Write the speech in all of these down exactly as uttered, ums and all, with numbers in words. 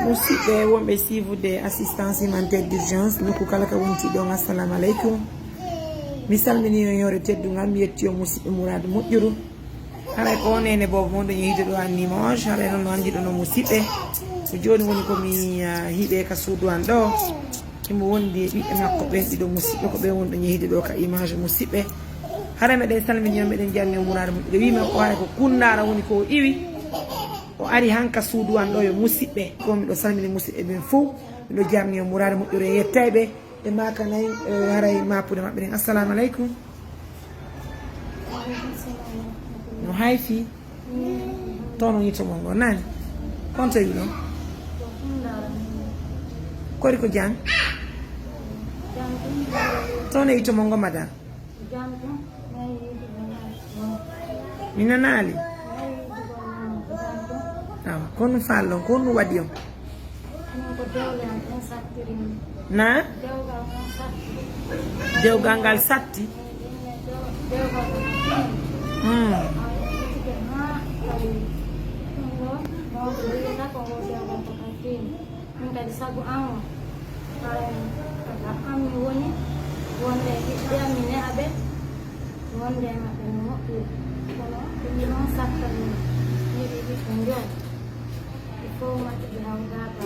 Musidɓe wonɓe siifude assistance humanitaire d'urgence, nokku kala ka wonti ɗon, assalamu aleykum. Mi salmini on yoore teddungal, mi yetti on musidɓe muraadu moƴƴuru. Haray ko nene boobo mon ɗo yehido ɗo an Limoges, haray noon no anndi ɗo no musidɓe. Ko jooni woni ko mi, ah, hiɓe ka suudu an ɗo. Himo wondi e ɓiɓɓe makko ɓen ɗiɗo musidɓe, ko ɓen woni ɗo yehido ɗo ka image musidɓe. Haray meɗen salmini on, meɗen jarni on muraadu moƴƴuru. Ɓe wiimi ko haray ko Kunndaara woni ko o iwi. O ari han ka suudu an ɗo yo musidɓe. Ko miɗo salmini musidɓe ɓen fow. Miɗo jarni on muraadu moƴƴuru e yettayɓe. E maaka nayi, eh, haray maapude maɓɓe ɗen. Assalamu aleykum. No hayfi? Tono yito mon ngo nani? Konto yiɗo? Kori ko jang? Tono yito mon ngo, madam? Mi nanaali. Awa, ko honɗum faalɗon? Ko honɗum waɗi on? Na? Dewgal ngal satti? Hmm. Min kadi sabu an o, haray ka an mi woni, wonde e ɓiɓɓe am mi ne'a ɓe, wonde e maɓɓe no moƴƴiri. Kono ɗum noon sakkani mi, mi yiɗi ɓiɓɓe njoyo. Ɓe fof maɓɓe ɓe hawtaaka.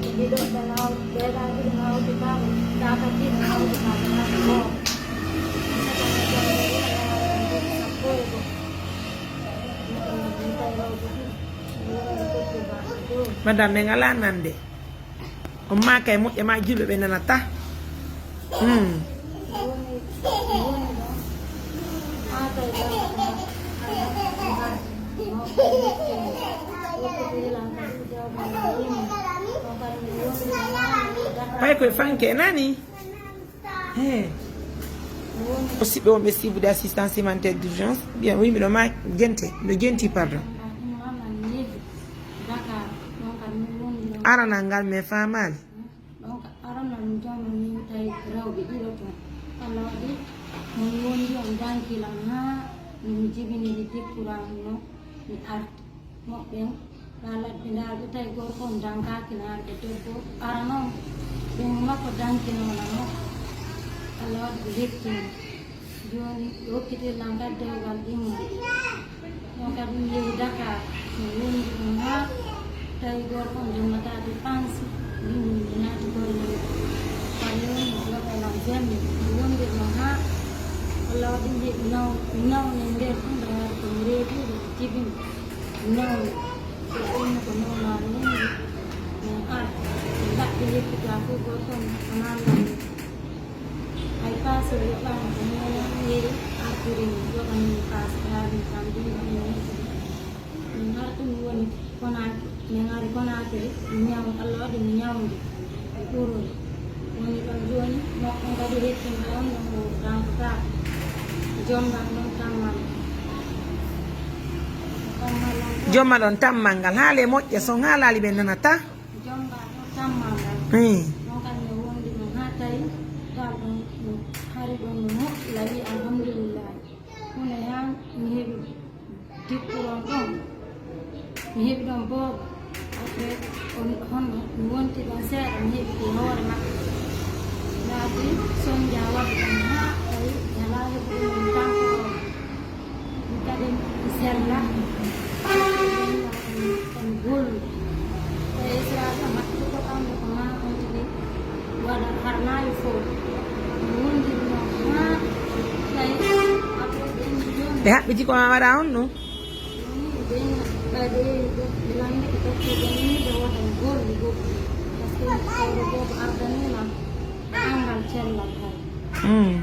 Ɓe ɗiɗo ɓe naw-, ɓe ɗa ɗiɗo nawdi ka, ɓe ɗa ka ɗiɗo nawdi ka, ɓe naw-, ko. Sappo e go'o. Madame, min alaa nande. On maaka e moƴƴa ma julɓe ɓe nanata. Hmm. Pay koye fanke nani? He. Musidɓe wonɓe siifude assistance humanitaire d'urgence, bien, wi miɗo ma gente, miɗo jenti, pardon. Aranal ngal mi faamaali. Donc, aranal mi jama mi tawi rewɓe ɗiɗo toon. Allah waɗi, min wondi on danki lan haa min jibiniri dikkuran no mi arti. Moɓɓen, haa ladde ndaar ɓe tawi gorko on dankaaki naar ɓe debbo. Arano, ɓe makko dankinoola no. Allah waɗi ɓe hettino. Jooni ɓe okkitir lan kadi dewgal ɗimmo. Ɗon kadi mi yehi Dakar, mi wondi ɗum haa tawi gorko on jonnata dépense, min mi naati golle. Kadi on mi yoɓa lan jemma, mi wondir ɗon haa Allah waɗi mi heɓi naw-, mi nawni e nder ɗum, ɓe waɗi ko mi reedi, ɓe jibini, mi nawni. Ɓe ɓenni ko nawnaare min, min ar, ɓe mbaɗi yeppita fof gorko on ko namdani. Ay paas o yoɓaama ko minen yehi artiri min, yoɓani min paas, ɓe haali kam ɗum ɗo min yehi. Min arti mi woni Konaakiri, min ari Konaakiri, mi ñaw-, Allah waɗi mi ñawndi, mi ɓurori. Woni ɗon jooni, moƴƴo kadi hettinta on ɗon o dankotaako. Jomba ɗon tammal. Tammal on ko Jomma ɗon tammal ngal, haale moƴƴa, so haalaali ɓe nanata. Jomba ɗon tammal ngal. Hmm. Ɗon kadi mi wondi ɗum haa tawi, dal ɗon no hari ɗon no moƴƴi, la wi alhamdulillah. Huunde haa mi heɓi dippuron ɗon. Mi heɓi ɗon boobo. Après, on, honno mi wonti ɗon seeɗa, mi heɓi ɗi hoore makko. Laati sonja waɗi ɗon haa tawi mi alaa heɓude ɗum kanko. Mi kadi mi sella. On gollu. Ko Israel makko ko ɓamde ko maa on tigi waɗa harnaaɓe fof. Mi wondiri noon haa tawi après ɓe inni jooni. Ɓe haɓɓiti ko ma waɗa on ɗum? Ɓe inni ɓe inni ɓe ɓe lanndi ɓe totti ɓe inni ɓe wota mi gollu goɗɗum. Parce que oɗo boobo ardani lan angal cellal kay. Mm.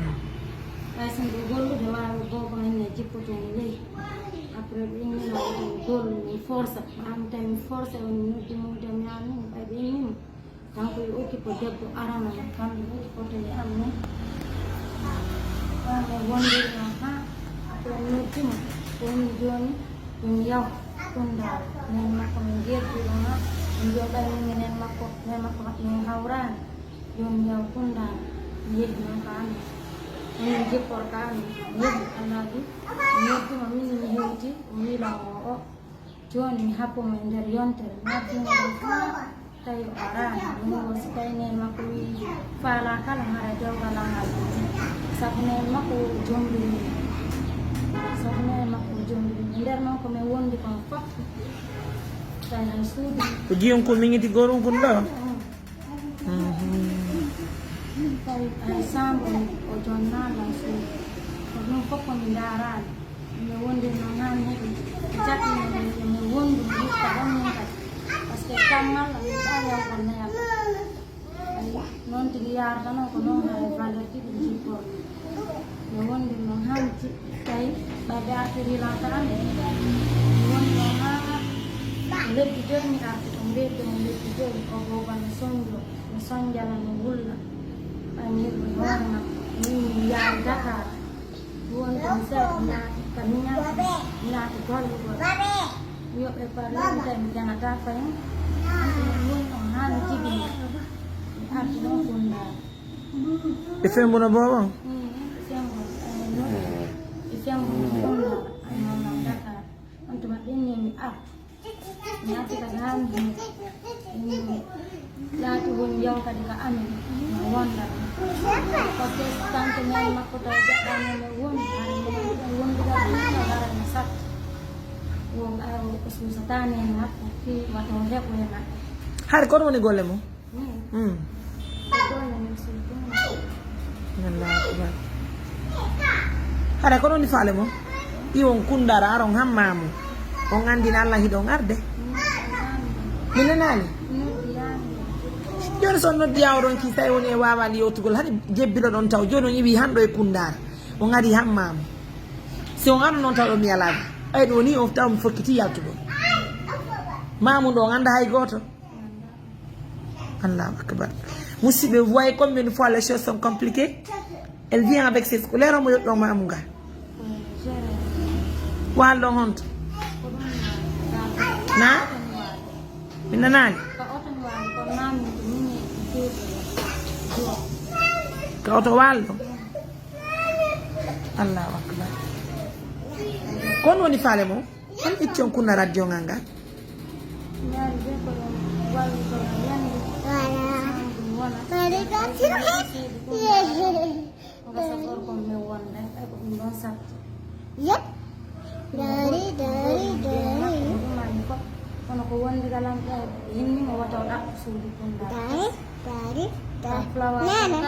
Ɓay so mbo gollude waawi boobo hannde jippoto mi ley. Après ɓe inni lan wota mi gollu mi forsa. Ɓaami tawi mi forsa on mi noddi mum dem yaani ɓay ɓe inni mo. Kanko yo okkipo debbo arano mo, kamɓe ɗiɗi foto e am non. Ɗon e wondirno haa après mi noddi mo, o inni jooni ɗum yaw Kunndaara. Nen makko min ngerdiiɗo haa min mbiya ɓay min minen makko, min makko min hawraani. Jooni yaw Kunndaara, mi yehi non ka amin. Min jippor ka amin, mi yehi Allaaji. Mi noddi mo min mi hewti, o wiila mo o. Jooni mi habbo mo e nder yontere, mi habbi mo ɗum haa tawi o araani. Ɗum o si tawi neen makko wii faalaa kala hara dewgal am ngal. Sabu neen makko o jombini. Sabu neen makko o jombini. E nder noon ko min wondi kon fof. Tawi hay suudu. Ko jiyon ko miñiti gorum kun ɗo? Tawi hay saambo o jonnaama hay suudu. Ko ɗum fof ko mi ndaaraani. Mi wonde noon haa mi heɓi jaɓɓe men, mi wondu mi yetta ɗon min kadi. Parce que kammal mi yiɗaa yawgol neyal. Ayi, noon tigi yaarata noon ko noon hay valeur tigi mi jippormi. Mi wondi noon haa mi jiɗɗi tawi ɓayɓe artiri lanta am. Mi wondi noon haa lebbi joyi mi arti ko mbiyetee mo lebbi joyi o booba mi sonjo mi sonjana mi wulla. Ɓay mi heɓi hoore makko min mi yaari Dakar. Wonde mi seeɗa mi naati ka mi naati mi naati gollugol. Mi yoɓe parle mi tawi mi janata fayin. Woni on haa mi jibini. Mi arti ɗon Kundaara. E fembo no boobo? Ɓe fembo ɓe fembo no Kundaara. Ay noon Dakar. On tuma ɓenni mi arti. Mi arti kadi haa mi mi laati woni yaw kadi ka amen. Mi wonda. Parce que tante men makko taw jaɓɓaani men woni. Hara men wondugal ɗum taw hara no satti. Won ayo ko suusataani en makko fii wato heɓo e makko. Hari kono woni golle mum? Allahu akbar. Hara ko ɗon faale mo? Iwon Kundaara aron hammamu. On anndina Allah hiɗon arde. Mi nanaali. Jooni so on noddi yaa oɗon kii tawi woni e waawaali yewtugol hani jebbilo ɗon taw jooni on iwi hanɗo e Kundaara. On ari hammamu. Si on aru noon taw ɗo mi alaani. Ay ɗo ni on taw mi fokkiti yaltugol. Mamu ɗo on annda hay gooto. Allahu akbar. Musidɓe, vous voyez combien de fois les choses sont compliquées? Elle vient avec ses scolaires, omo yoɓɗo mamu ga. Walɗo honto? Na? Mi nanaani. Ka oto walɗo. Allahu akbar. Kon woni faale mo? Hol itti on kunna radio ngal ngal? Wala. Wala. Ko gasa gorko men wonde, ay ko ɗum ɗon sattu. Yep. Dari, dari, dari. Ɗum mani ko, kono ko wondigal am ɗo, hinni mo wata o ɗaɓɓa suudu kunna. Dari. Dari, dari. Nana.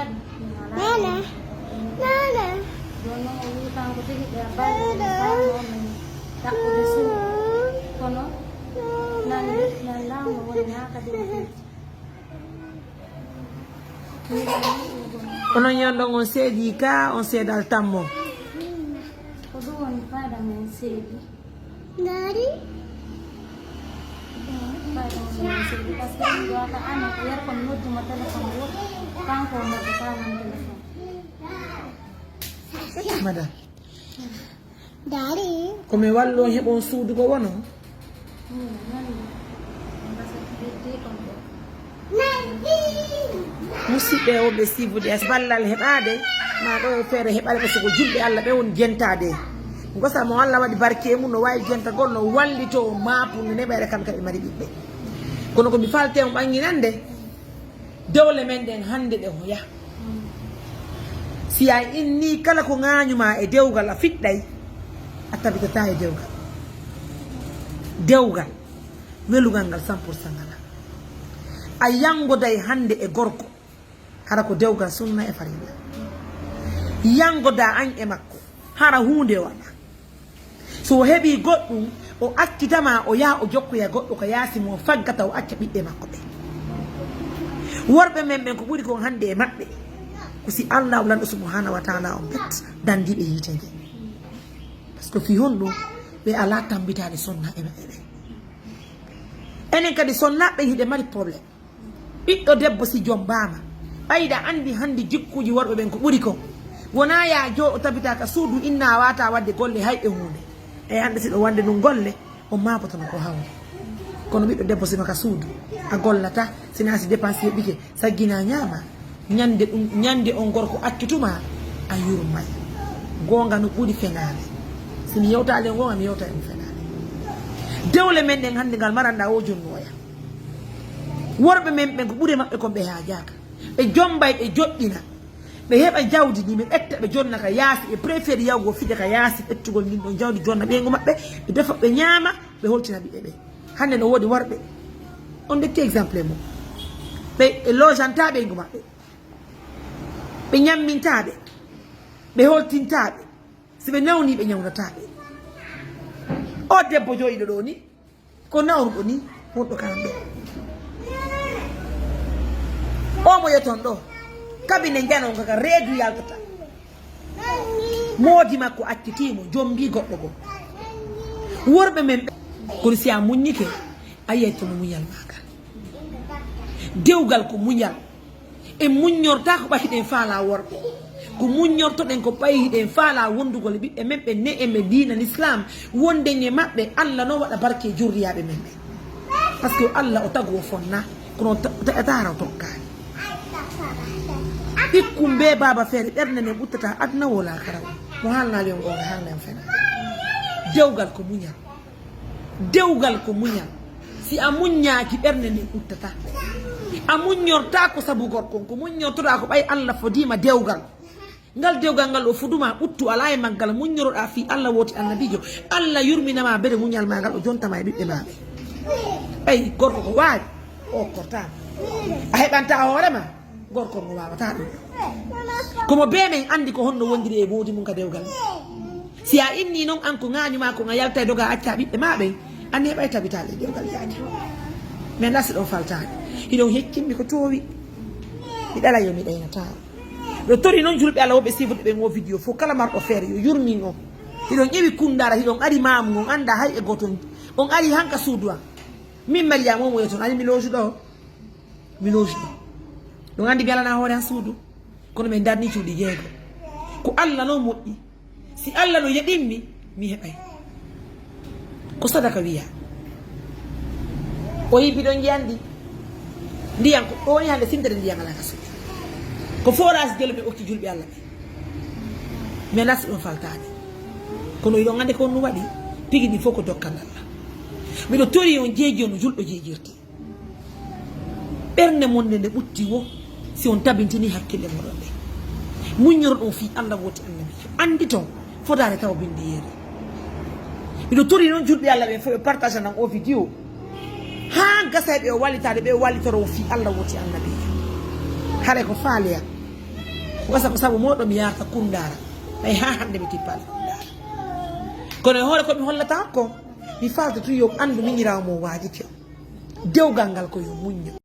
Nana. Nana. Jooni noon o wii kanko tigi ɓe a bayɗo ɓe kalno men ɗaɓɓude suudu. Kono nan nan laamu woni haa kadi o firti. Onon yiyande on, on seedii ka, on seedal tammo. Ko ɗum woni fayda men seedi. Ndaari. Fayda men seedi, parce que ɗum ɗo ka an, ko yer ko mi nodduma téléphone o, kanko o nodda ka man téléphone. Madame. Ndaari. Ko mi wallo heɓon suudu ko wono? Musidɓe wonɓe siifude as ballal heɓaade ma ɗo e feere heɓaade, parce que ko julɓe Allah ɓe woni jentaade. Gosa mo Allah waɗi barke e mum no waawi jentagol, no wallito maapu no neɓere kam kadi mari ɓiɓɓe. Kono ko mi falte mo ɓannginande dewle men ɗen hannde ɗe hoya. Si a inni kala ko ŋaañuma e dewgal a fiɗɗay, a tabitata e dewgal. Dewgal. Welugal ngal cent pour cent ngalaa. A yanngoday hannde e gorko, hara ko dewgal sunna e farilla. Yanngodaa an e makko, hara huunde o alaa. So o heɓii goɗɗum, o accitama, o yaha o jokkoya goɗɗo ko yaasi mo, o faggata, o acca ɓiɓɓe makko ɓe. Worɓe men ɓen ko ɓuri kon hannde e maɓɓe, ko si Allaahu lanɗo subhaanahu wa taala on pet dandiiɓe yiite nge. Parce que fii honɗum ɓe alaa tammbitaade sonna e maɓɓe ɓe. Enen kadi sonnaaɓe ɓen hiɗe mari problème. Ɓiɗɗo debbo si jombaama, ɓayda anndi hannde jikkuuji worɓe ɓen ko ɓuri kon. Wonaa yaa joo o tabita ka suudu inna a waata waɗde golle hay e huunde. E hannde si ɗo wonde ɗum golle, o maabotono ko hawri. Kono ɓiɗɗo debbo sino ka suudu, a gollata, sinaa si dépense heɓike, saggina ñaama. Ñande ɗum, ñande on gorko accutuma, a yurmay. Goonga no ɓuri fenaande. Si mi yewtaali e goonga, mi yewtay ɗum fenaande. Dewle men ɗen hannde ngal maranda o jonnoya. Worɓe men ɓen ko ɓure maɓɓe kon ɓe haajaaka. Ɓe jombay ɓe joɗɗina. Ɓe heɓa jawdi ndi ɓe ɓetta ɓe jonna ka yaasi, ɓe préfère yahugo fija ka yaasi ɓettugol ndin ɗon jawdi jonna ɓeyngu maɓɓe, ɓe defa ɓe ñaama, ɓe holtina ɓiɓɓe ɓe. Hannde no woodi worɓe, on ƴetti exemple e mum. Ɓe, ɓe lojanta ɓeyngu maɓɓe. Ɓe ñamminta ɓe. Ɓe holtinta ɓe. Si ɓe nawni ɓe ñawnataa ɓe. O debbo jooɗiɗo ɗo ni, ko nawruɗo ni, wonɗo kan ɗo. O mo yeton ɗo, kabine njanon kaka reedu yaltata. Moodi makko accitiimo, jombi goɗɗo goo. Worɓe men ɓe, kono si a muññike, a yiyay to mo muñal maagal. Dewgal ko muñal. En muññortaa ko ɓay hiɗen faalaa worɓe. Ko muññortoɗen ko ɓay hiɗen faalaa wondugol e ɓiɓɓe men ɓe ne'e men diina Lislaam. Wonden e maɓɓe, Alla no waɗa barke e jurriyaaɓe men ɓe. Parce que Alla o tagu o fonna, kono o ta-, ta-, taara o tokkaani. Ɓikkun bee baaba feere ɓernde nden ɓuttataa aduna woo laakara woo. Mo haalnaali on goonga haalna en fena. Dewgal ko muñal. Dewgal ko muñal. Si a muññaaki, ɓernde nden ɓuttataa. A muññortaa ko sabu gorko on, ko muññortoɗaa ko ɓay Alla fodiima dewgal. Ngal dewgal ngal o foduma ɓuttu alaa e maggal, muññoroɗaa fii Alla wooti Annabiijo. Alla yurmina ma bere muñal ma ngal, o jonta ma e ɓiɓɓe ma ɓe. Ɓay gorko ko waawi, o okkortaama. A heɓantaa hoore ma. Gorko ngo waawataa ɗum. Ko mo bee men anndi ko honno wondiri e moodi mum ka dewgal. Si a inni non an ko ŋaañu maa ko nga yalta e doga acca ɓiɓɓe maa ɓen, anni heɓay tabitaale e dewgal jaaja. Men lasi ɗon faltaani. Hiɗon heccimmi ko toowi. Mi ɗala yo mi ɗaynataa. Ɗo tori non julɓe Alla woɓɓe sibude ɓen o video fof kala marɗo feere yo yurmin on. Hiɗon ƴewi kundaara, hiɗon ari maamu ngon annda hay e gooto on. On ari hanka suudu an. Min Mariyaama o mo yeton ari mi looju ɗo. Mi looji ɗum. Ɗum anndi mi alanaa hoore an suudu. Kono min darni cuuɗi jeego. Ko Alla no moƴƴi. Si Alla no yeɗimmi, mi heɓay. Ko sadaka wiya. O yibbi ɗon njiyan ndi. Ndiyan ko ɗo ni hannde sintere ndiyan alaa ka suudu. Ko forage jelo ɓe okki julɓe Alla ɓe. Mi nasti ɗum faltaade. Kono iɗon anndi ko on no waɗi. Pigi ɗi fof ko dokkal Alla. Miɗo tori on jeeji on no julɗo jeejirte. Ɓernde mon nde nde ɓutti wo, si on tabintini hakkille moɗon ɗe. Muññoro ɗum fii Alla wooti Annabiijo. Anndi ton, fodaare taw bindi yeeri. Miɗo tori noon julɓe Alla ɓen fof ɓe partage nan o video. Haa gasa e ɓe o wallitaade ɓe o wallitoro fii Alla wooti Annabiijo. Hare ko faaleya. Ko gasa ko sabu moɗo mi yaarta kundaara. Ɓay haa hannde mi tippaali kundaara. Kono e hoore ko mi hollata ko, mi faalta tun yo anndu miñiraawo mo waajike. Dewgal ngal ko yo muñño.